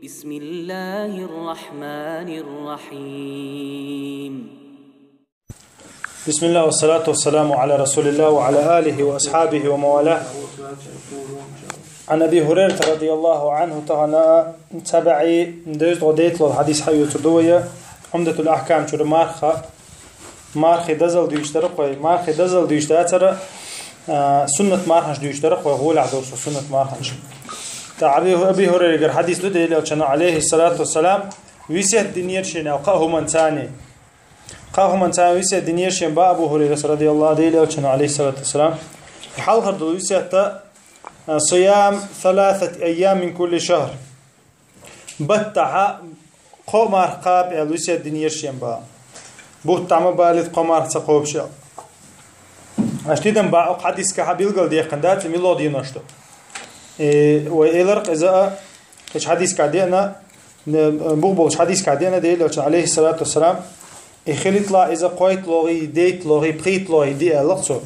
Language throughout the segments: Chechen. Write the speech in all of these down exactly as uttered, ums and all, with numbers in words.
بسم الله الرحمن الرحيم. بسم الله والصلاة والسلام على رسول الله وعلى آله وأصحابه ومن والاه. عن أبي هريرة رضي الله عنه تغنى تبعي دوز غديت له الحديث حيو تدوية عمدة الأحكام شو مارخة مارخي دزل دوش درقوي مارخي دزل دوش داتر آه، سنة مارخنش دوش درقوي غول عدوس سنة مارخنش. تا أبي أبي هريرة قر حديث لدي لو عليه الصلاة والسلام ويسيت دنيا شين أو قهو من ثاني قاف من تاويس دنيا شين با أبو هريرة رضي الله ديل ألشن عليه الصلاة والسلام. حال خرد الويسة تا صيام ثلاثة أيام من كل شهر. بتها قمر قاب الويسة دنيا شين با. بوت تعمى بالد قمر تقوب شا. أشتيدن با أق حديث كحبيل قل ديخن دات ميلو دينوشتو. إيه، وإلرق إذا إيش حديث كادينا، بغبوش حديث كادينا ديل ألشن عليه الصلاة والسلام. إخلط لا إذا قويت لغي، ديت لغي، بخيت لغي، دي ألقصو.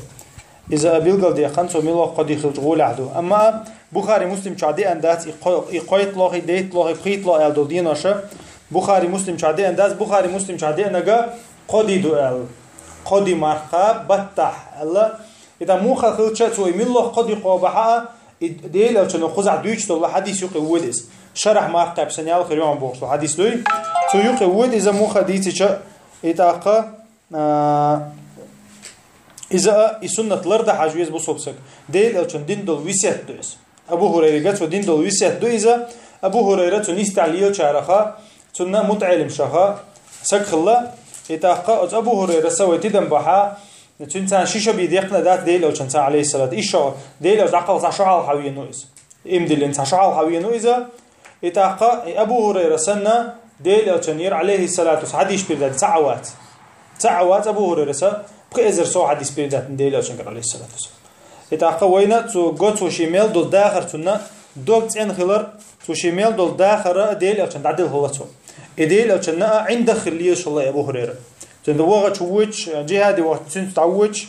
إذا أبيل قل دي خنصو ميلو قد يخلط غول عهدو. أما بخاري مسلم شادي أنداز إقو-، إقويت لغي، ديت لغي، بخيت لغي ألدو دينوشا. بخاري مسلم شادي أنداز، بخاري مسلم شادي أنقا قدي دو أل. قدي مارخا بتح ألا. إذا موخا خلطشا سوي ميلو قدي قوبحا، إي ديل ألشن وخزع دويتش تولى حديث يقي ودس. شرح ما قاب سنيال خيرون بوخصو حديث دوي. تو يقي ود إذا موخا ديتشا إتاقا، آه، إذا إي سنة لرد حاجويز بصوبسك. ديل ألشن دين دول ويسيت دويس. أبو هريرة قد دين دول ويسيت دو إذا أبو هريرة تنستعليل شارخا، تنا متعلم شخا، سكخلا، إتاقا أبو هريرة سوي تدن بحا، تنسان شيشا بيديقنا دات ديل ألشن عليه الصلاة. إيشو ديل ألشن عقل صح شو حال حوي نويس. إمدلين صح شو حال حوي نويزا. إتاقا أبو هريرة سنة ديل ألشن ير عليه الصلاة والسلام. حديث بيردات سعوات. سعوات أبو هريرة سا. بقي إزر سو حديث بيردات ديل ألشن عليه الصلاة والسلام. إتاقا وينا تو قوت وشي ميل دول داخر تنا. دوك تين خلر تو شي ميل دول داخر ديل ألشن دعدل هو تو. إديل ألشن عند خليش الله أبو هريرة. Тен вогъа чу вуч, жихади вогъа цун тау вуч.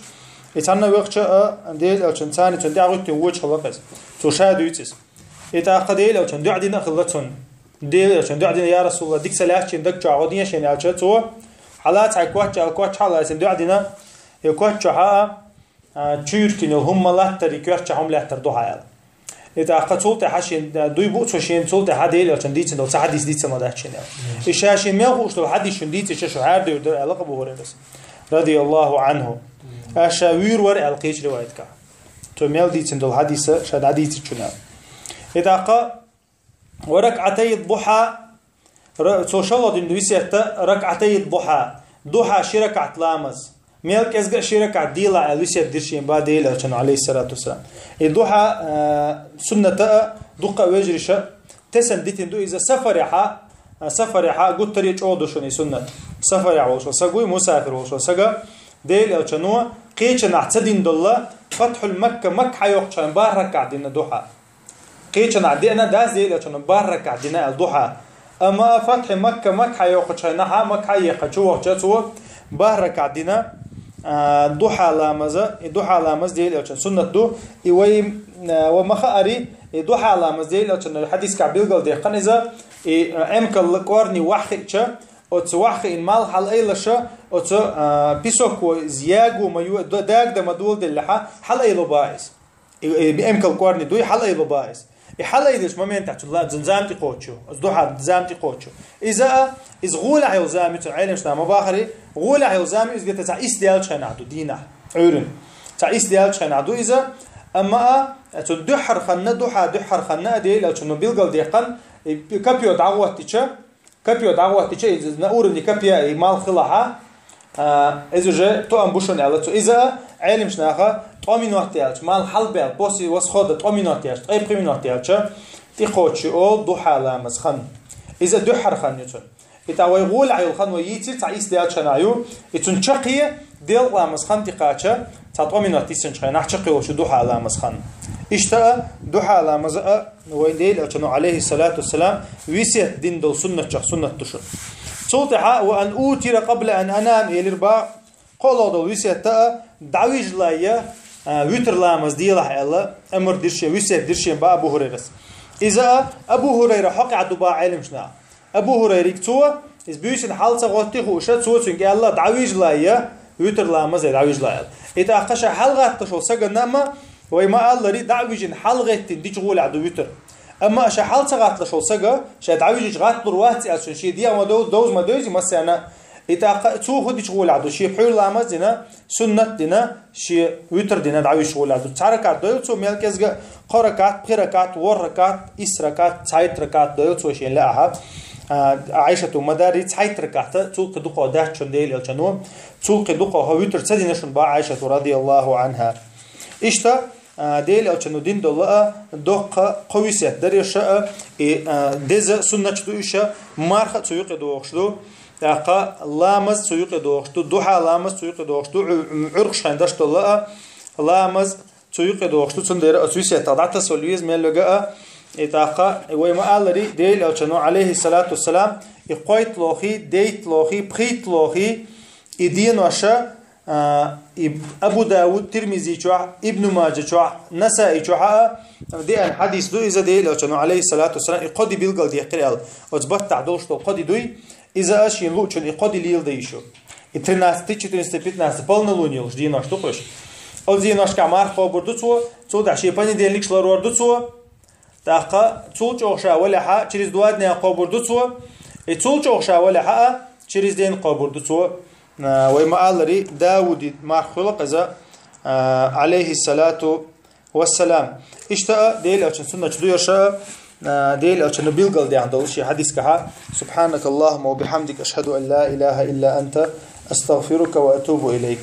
И цанна вегъча а, дел а чун цани чун дягъу тен вуч халакъас. Цу шаду ицис. И тахъа дел а чун дуъа дина хилла цун. Дел а чун дуъа дина, я Расулаллах, дик саляхчин даг чагъу дин шен алча цу. Хала цай квача, квача хала сен дуъа дина. И квача ха, а, чуйркин ил хумма латтари кварча хум латтар духаял. И тахъа цул тӀехьа шен, дуй буцу шен цул тӀехьа Дела элчан дийцина дола ца хьадис дийца ма дац шен аьлла. И ша шен мел хууш дола хьадис шун дийца ша шу хьаьрда юрдара аьлла Абу Хурайрас. Радияллаху анху. А ша вуьйр вар аьлла кхеча риваятка. Цо мел дийцина дола хьадиса ша дӀадийцачун аьлла. И тахъа ва ракъатайи духьа Ра-, цо шалладин висетта ракъатайи духьа. Духьа ши ракаӀат ламаз. Мел кӀезга ши ракаӀат дила аьлла висет дир шен ба Дела элчан, алейхиссалату вассалам. И духьа, а, сунната а дукха вежриша тесан дитин ду иза сафаряха, а, сафаряха гуттари чӀо ду шуни суннат. Сафаря волшо сагуй, мусафир волшо сага. Дела элчану кхеча нах ца дин долла, Фатхул Макка, Макка хьайохчан бар ракаӀат дина духьа. Кхеча нах деана дас Дела элчан бар ракаӀат дина аьлла духьа. Амма Фатхи Макка, Макка хьайохча наха, Макка хьайеха чу вахча цу бар ракаӀат дина, а, духьа ламаза, и духьа ламаз Дела элчан суннат ду. И вай, а, ва маха ари, и духьа ламаз Дела элчан хьадиска билгал деххан иза, и, а, эмкал кварни вахича, оцу вахин мал хьал айлаша, оцу, а, песок ва зягу ма ю-, д-, даг да ма дул деллаха, хьал айло баис. И, и, эмкал кварни дуй хьал айло баис. И хьал айлиш моментах чу ла-, зам-, зам тӀекхочу. Оцу духьа зам тӀекхочу. Иза а, из гӀула хьал зами цу гӀелимшна ма бахари, гӀула хьал зами из гета ца ис дел чхайна ду дина. Уьрин. Ца ис дел чхайна ду иза, амма а, цу дуьххьар ханна, духьа дуьххьар ханна а Дела элчан билгал деххан, и копьё дагӀоттича, копьё дагӀоттича, и на уровне копья и мал хилаха, а, из уже тоам бушун аьлла цу. Иза гӀелимшнаха тӀо минот яьлча, мал хьалбел, после восхода тӀо минот яьлча, ткъе пхи минот яьлча, тӀекхочу ол духьа ламаз хан. Иза дуьххьар хан ю цун. И та вай гӀула хьал хан вай йийцир, ца ис дел чхайна ю, и цун чакхе дел ламаз хан тӀекхача, ца тӀо минот йисанчхай нах чакхе волчу духьа ламаз хан. Иштта а духьа ламаз а Вайн Дела элчану, алейхиссалату вассалам, висет дин дол суннатчах суннат ду шун. Цул тӀехьа, ва ан утира къабла ан анам, элир ба, кхоло дол висетта а, дӀавижлая, а, витр ламаз делахь аьлла, амр диршен, висет диршен ба Абу Хурайрас. Иза Абу ХӀурайра хьокъехь ду боху Ӏеламнаха. Абу ХӀурайриг цо, иза буьйсанна хьал ца гӀоттий хууш, цо цуьнга аьлла, дӀавижалайя, витр ламаз дӀавижалайя. И тӀаккха ша хьал гӀатталуш волу сагана а, вай ма-аллара, дӀа а вижина хьал гӀеттина дича гӀолехь ду витр. Амма ша хьал ца гӀатталуш волу сага, ша дӀавижича гӀатталур вац аьлла, цуьнан шен дегӀ ма дов-, довза ма девзи массарна. И тӀаккха цо хӀун дича гӀолехь ду, шен пхьуьйра ламаз дина, суннат дина, шен витр дина дӀавижа гӀолехь ду. Цхьа ракат дойла цо мел кӀезга, кхо ракат, пхи ракат, ворхӀ ракат, исс ракат, цхьайтта ракат дойла цо шен лаахьа. А, Ӏайшата ма-дарра, цхьайтта ракат, цул кхин дукха дац шуна Делан Элчано, цул кхин дукха хӀо витр ца дина шуна боху Ӏайшата, радияллаху Ӏанха. Иштта, а, Делан Элчано дина долу а, доккха кхо весет дара ша а, и, а, деза суннаташ ду иша, марха а цу юкъе дохуш ду, тӀаккха ламаз цу юкъе дохуш ду, духьа ламаз цу юкъе дохуш ду, Ӏу-, Ӏу-, Ӏуьркъаш хьайн даш долу а, ламаз цу юкъе дохуш ду, цундела оцу весетах дӀатасавала веза мел вега а. И тӀаккха, вай ма-аллара, Делан Элчано, Ӏалайхиссалату вассалам, и кхойтталгӀий, дейтталгӀий, пхийтталгӀий, и денош а, а, и Абу Дауд, Тирмизи чохь, Ибн Маджа чохь, Насаи чохь а деана хьадис ду, иза Делан Элчано, Ӏалайхиссалату вассалам, и кхо де билгалдехира аьлла. Оцу баттахь долуш долу кхо де дуй, иза а шена луучунна и кхо де леладо йиш ю. И тринадцатый, четырнадцатый, пятнадцатый полнолуние йолуш денош ду-кх уьш. Оцу деношкахь марха кхобур ду цо, цул тӀаьхьа шен понедельникаш ларор ду цо, тӀаккха цул чӀогӀа ша валехьа, через два дня кхобур ду цо, и цул чӀогӀа ша валехьа а, через день кхобур ду цо. А, вай ма-аллара, Дауди марха хуьлу-кх иза, а, Ӏалайхиссалату вассалам. Иштта а Делан Элчанан суннаташ ду ша а, а, Делан Элчано билгалдехна долу шен хьадискахьа: «Субханакаллахумма ва бихамдик, ашхаду ан ла илаха илла анта, астагфирука ва атубу илайк».